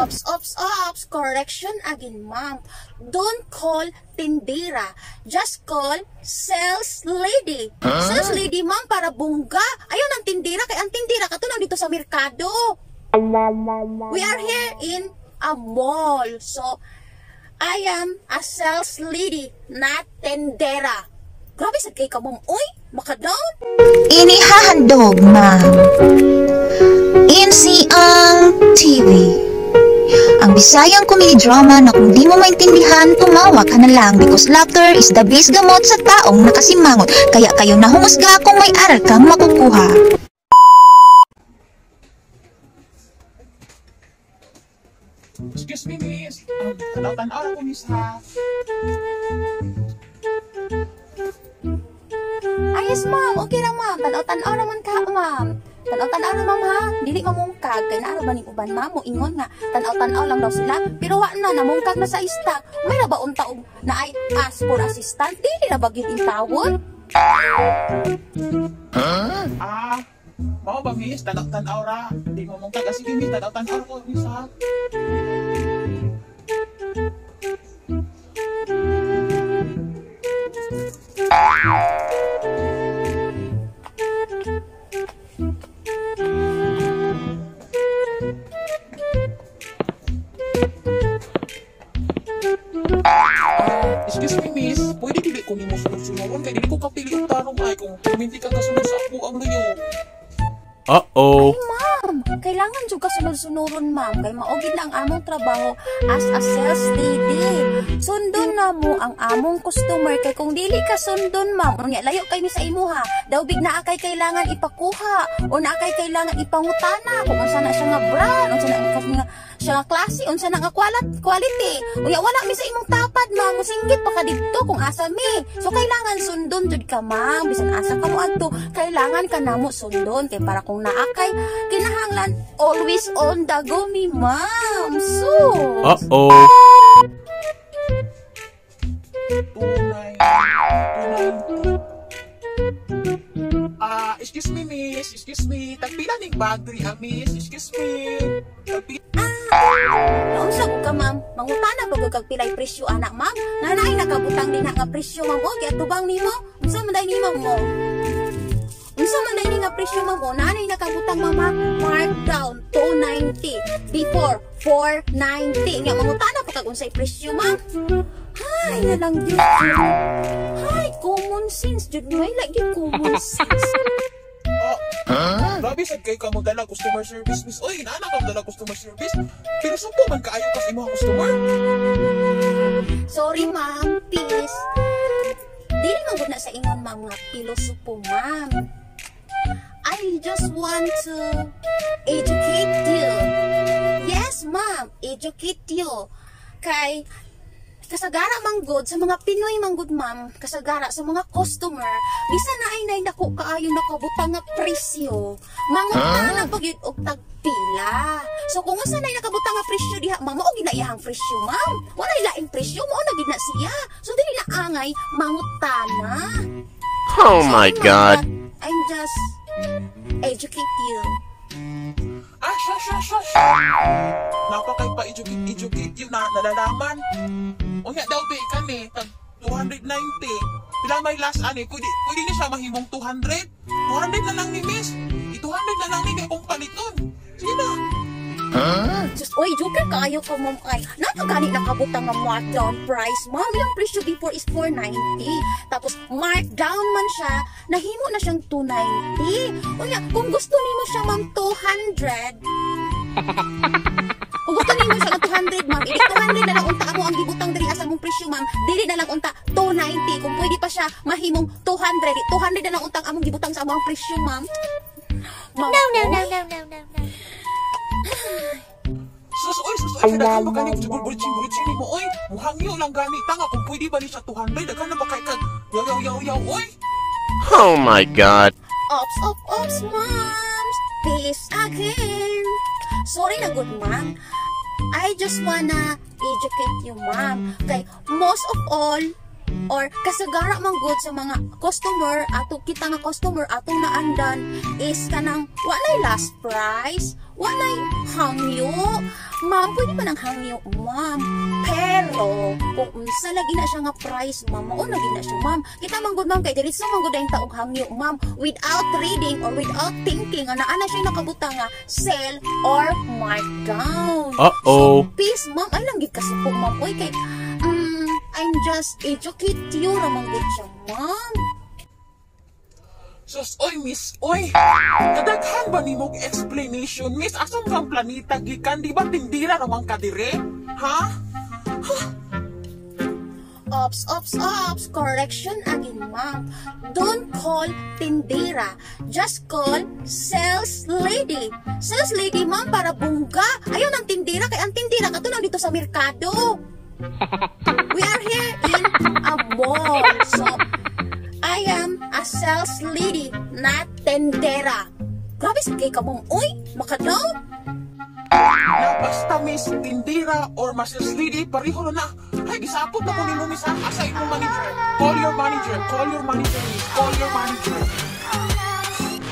Ops, ops, ops. Correction again, ma'am. Don't call tindera. Just call sales lady. Sales lady, ma'am, para bongga. Ayaw ng tindera. Kay ang tindera, kato dito sa merkado. We are here in a mall. So, I am a sales lady, not tindera. Grabe sa kay ka, ma'am. Uy, makadown. Inihahandog ng NCang TV. Ang Bisayang comedy drama na kung di mo maintindihan, tumawa ka na lang because laughter is the best gamot sa taong nakasimangot. Kaya kayo na humusga kung may aral kang makukuha. Excuse me, miss. Tanaw-tanaw ko, miss, ha? Ayos, ma'am. Okay ra, ma'am. Tanaw-tanaw naman ka, ma'am. Tanaw-tanaw na, ma'am, ha. Dili mamungkag. Kay naa ra ba ning uban, ma'am? Moingon nga. Tanaw-tanaw lang daw sila. Pero wa na, namungkag na sa stock. May ra ba unta og naay ask for assistant? Dili ra ba gyud intawon? Ah, mao ba, miss? Tanaw-tanaw ra. Di mamungkag. Ah, sige, miss. Tanaw-tanaw ko, miss, ha? Excuse me, miss. Pwede dili ko nimo sunod-sunuron kay dili ko kapili og tarong ay kung hindi ka kasunod sa ako ang luyo. Uh-oh. Ay, ma'am, kailangan jud ka sunod-sunuron, ma'am, kay mao gid na ang among trabaho as a sales lady. Sundon na mo ang among customer kay kung dili ka sundon, ma'am, unya layo kay mi sa imuha. Daw big naa kay kailangan ipakuha o naa kay kailangan ipangutana kung unsa na siya nga brand, unsa na nga siya nga klase, unsa na nga quality. Unya wala mi sa imong tapad, ma'am, musinggit pa ka didto kung asa mi. So kailangan sundon jud ka, ma'am, bisan asa ka mo adto, kailangan ka namo sundon kay para kung naa kay kinahanglan always on the go mi, ma'am. So, Uh-oh. Tunay. Tunay. Ah, excuse me, miss. Excuse me. Tagpila ning bag diri, ah, miss. Excuse me. Tagpila. Naunsa ko ka, ma'am? Mangutana ba kag pilay presyo anak, ma'am? Nga naay nakabutang din nga presyo, ma'am. O, giatubang nimo. Unsa man day ni ma'am mo? Unsa man day ni nga presyo, ma'am? O, naanay nakabutang, mama, markdown 290 before 490. Nga mangutana pa kag unsay presyo, ma'am? Hay, na lang jud. Hay, common sense jud may lagi common sense. Oh, grabe sad kay ka mo dala customer service, miss. Oy, inaana ka mo dala customer service. Pero sumpo man kaayo kas imong customer. Sorry, ma'am. Peace. Dili man gud na sa ingon, ma'am, nga pilosopo, ma'am. I just want to educate you. Yes, ma'am. Educate you. Kay kasagara man gud sa mga Pinoy man gud, ma'am, kasagara sa mga customer, bisan na ay nay dako kaayo nakabutang nga presyo, mangutana pa gyud og tagpila. So kung unsa nay nakabutang nga presyo diha, ma'am, mao gid na iyang presyo, ma'am. Walay laing presyo, mao na gid na siya. So dili na angay mangutana. Oh my Sorry, ma'am, God. but I'm just educate you. Ah, shush, shush, shush. Napakay pa educate, educate you na nalalaman. Unya daw be kani tag 290. Pila may last ani, pwede ni siya mahimong 200. 200 na lang ni miss. I 200 na lang ni kay kung paliton. Sige na. Sus, oy, joker kaayo ka, ma'am, ay. Napagani nakabutang nga markdown price, ma'am. Yung presyo before is 490. Tapos, markdown man siya, nahimo na siyang 290. Unya, kung gusto nimo siya, ma'am, 200. Kung gusto nimo siya nga 200, ma'am, ili 200 na lang unta amo ang gibutang diri sa among presyo, ma'am. Dili na lang unta 290. Kung pwede pa siya mahimong 200, 200 na lang untang among gibutang sa among presyo, ma'am. Ma'am, No, no, oy. no, no, no, no, no. Sus, oy, sus, oy, daghan ba gani bulbul-bulcing nimo, oy. Muhangyo lang gani tanga kung pwede ba ni siya 200, daghan na ba kay kag yaw yaw yaw yaw, oy. Oh my God. Ops, ops, ops, moms. Peace again. Sorry na good, ma'am. I just wanna educate you, ma'am. Kay most of all, or kasagara man good sa mga customer, ato kita nga customer, atong naandan, is kanang walay last price, walay hangyo. Ma'am, pwede man ang hangyo, ma'am. Pero, kung unsa lagi na siya nga price, ma'am, mao lagi na siya, ma'am. Kita man gud, ma'am, kay diretso man gud ang taog hangyo, ma'am, without reading or without thinking, ana ana siya nakabutang nga sell or markdown. Uh-oh. So, peace, ma'am. Ay lang gid kasuko, ma'am. Oy, kay, I'm just educate you, ramang gud siya, ma'am. Sus, oy, miss, oy! Kadaghan ba nimo og explanation, miss? Asam kang planeta gikan? Di ba tindira ramang kadire? Ha? Ops, ops, ops. Correction again, ma'am. Don't call tindera. Just call sales lady. Sales lady, ma'am, para bungga. Ayaw ng tindera, kay ang tindera kato dito sa merkado. We are here in a mall. So, I am a sales lady, not tendera. Grabe sa kay ka, ma'am. Uy, makadaw. Na basta, miss, tindera or mas sales lady, pareho na na. Ay, gisapot ako nimo, miss, ha? Asa imong manager? Call your manager. Call your manager, miss. Call your manager.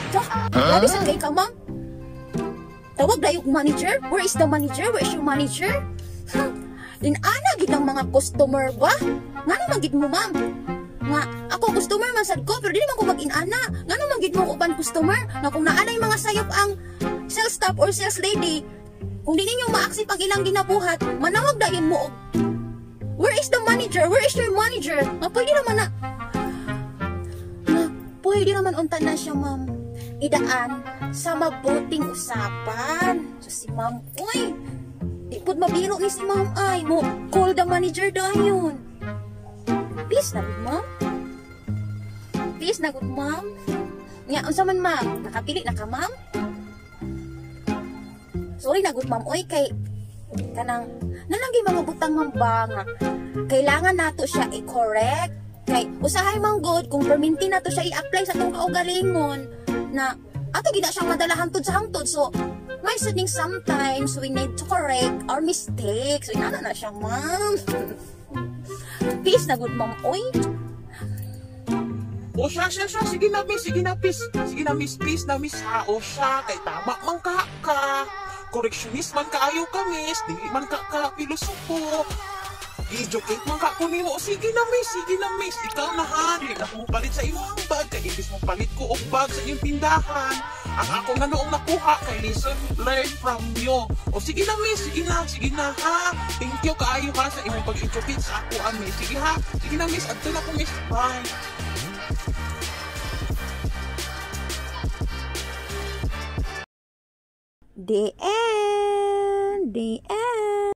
Dah, grabe sa kay ka, ma'am. Tawag dayog manager? Where is the manager? Where is your manager? Huh. Inana gid ang mga customer ba? Ngano man gid mo, ma'am? Nga ako customer man sad ko pero dili man ko mag-inana. Ngano man gid mo uban customer? Nga kung naanay mga sayop ang sales staff or sales lady, kung di ninyo ma-accept ang ilang ginabuhat, manawag dayon mo og "Where is the manager? Where is your manager?" Nga pwede naman na. Nga pwede naman unta na siya, ma'am, idaan sa mabuting usapan. So si ma'am, uy, di pud mabiro ni si ma'am ay mo call the manager dayon. Peace na gud, ma'am. Peace na gud, ma'am. Nya unsa man, ma'am? Nakapili na ka, ma'am? Sorry na gud, ma'am, oy, kay kanang nananggay mga butang, ma'am, ba nga kailangan nato siya i-correct kay usahay man gud kung perminti nato siya i-apply sa atong kaugalingon na ato gina siyang madala hangtod sa hangtod. So may sad ning sometimes we need to correct our mistakes. So inana na siya, ma'am. Peace na gud, ma'am, oy. O siya, siya, siya. Sige na, miss. Sige na, peace. Sige na, miss. Peace na, miss, ha. O siya, kay tama man ka ka. Correctionist man kaayo ka, miss. Dili man ka ka pilosopo. I-educate man ka ko nimo. O sige na, miss. Sige na, miss. Ikaw na, ha. Dili na ko palit sa imong bag. Kay imbis mo palit ko og bag sa inyong tindahan, ang ako nga noong nakuha kay lesson learned from you. O sige na, miss. Sige na. Sige na, ha. Thank you kaayo, ha, sa imong pag-educate sa ako, ah, miss. Sige, ha. Sige na, miss. Adto na ko, miss. Bye. The end. The end.